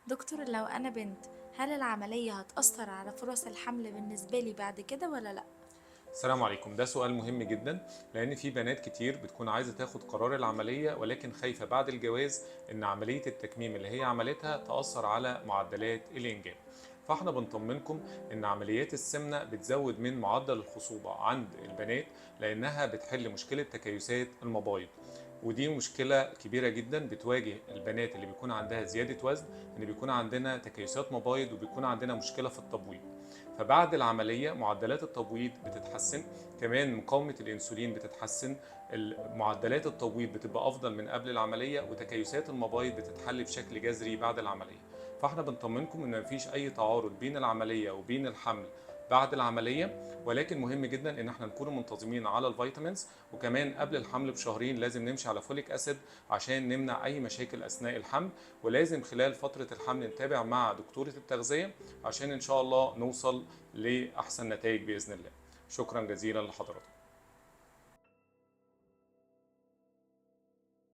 دكتور، لو أنا بنت، هل العملية هتأثر على فرص الحمل بالنسبة لي بعد كده ولا لأ؟ السلام عليكم. ده سؤال مهم جدا، لان في بنات كتير بتكون عايزه تاخد قرار العمليه، ولكن خايفه بعد الجواز ان عمليه التكميم اللي هي عملتها تاثر على معدلات الانجاب. فاحنا بنطمنكم ان عمليات السمنه بتزود من معدل الخصوبه عند البنات، لانها بتحل مشكله تكيسات المبايض، ودي مشكلة كبيرة جدا بتواجه البنات اللي بيكون عندها زيادة وزن، ان بيكون عندنا تكيسات مبايض وبيكون عندنا مشكلة في التبويض. فبعد العملية معدلات التبويض بتتحسن، كمان مقاومة الانسولين بتتحسن، معدلات التبويض بتبقى افضل من قبل العملية، وتكيسات المبايض بتتحل بشكل جذري بعد العملية. فاحنا بنطمنكم ان مفيش اي تعارض بين العملية وبين الحمل بعد العملية، ولكن مهم جدا ان احنا نكون منتظمين على ال vitamins، وكمان قبل الحمل بشهرين لازم نمشي على folic acid عشان نمنع اي مشاكل اثناء الحمل، ولازم خلال فترة الحمل نتابع مع دكتورة التغذية عشان ان شاء الله نوصل لاحسن نتائج باذن الله. شكرا جزيلا لحضراتكم.